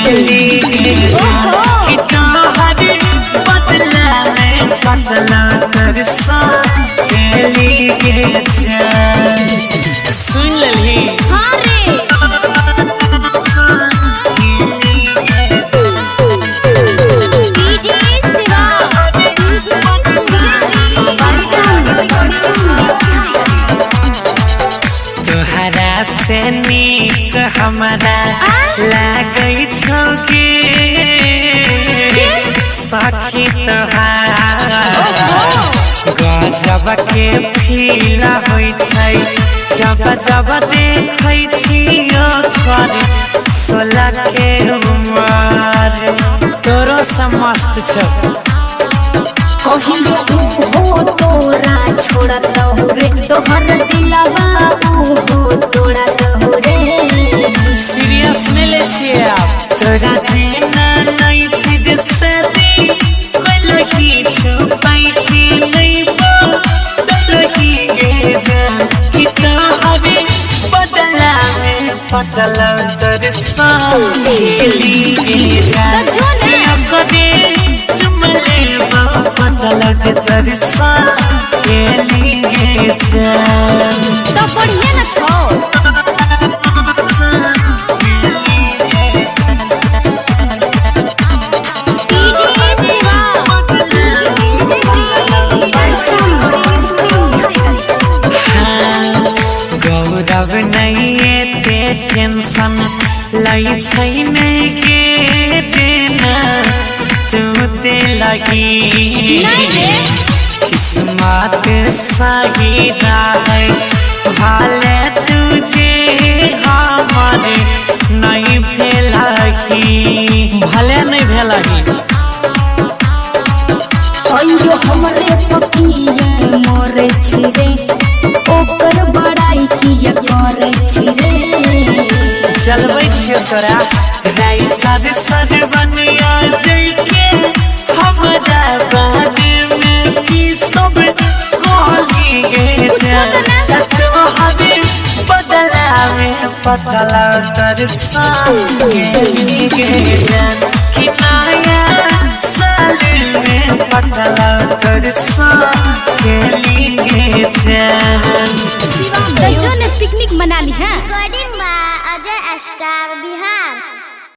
खेली गे जान। कि तोहर बदला में पतला तरसा खेली गे जान। सुन ललही। हाँ रे। डीजे शिवा तोहरा से नीक हमरा लागै छौ गे सखी तोहार। गजब के फील होइ छै जब जब देखै छियौ ओकर 16 के उमर। तोरो से मस्त छौ। कहियो हो तोरा छोड़त हो रे, तोहर दिलवा हो तोड़त हो रे। सीरियस नहि लै छियै आब। तोरा जेना नहि छै जे शादी कैलही छुपाई के नहि बदलही गे जान। कि तोहर बदला में पटल तोर संग खेली गे जान। तो जो ने। ओकरे चुमले पटल जे तोर संग खेली गे जान। तो बढ़िया न छौ। गौरव नहीं एते टेंशन लै छै नै के जेना तू देलही। नहीं रे। किस्मत सही रहै भले तुझे हमर नहीं भेलही, भले नहीं भेलही। अइयो हमरे पकिया मरे छी रे, ओकर बड़ाई किया करे छी रे। चलबै छियौ तोरा राइटर सरवनिया जइके हमरा बारे में की सब कहली गे कुछो जान। त ना। तोहर बदला में पटला तोर संग खेली गे जान। कि नया साल में पटला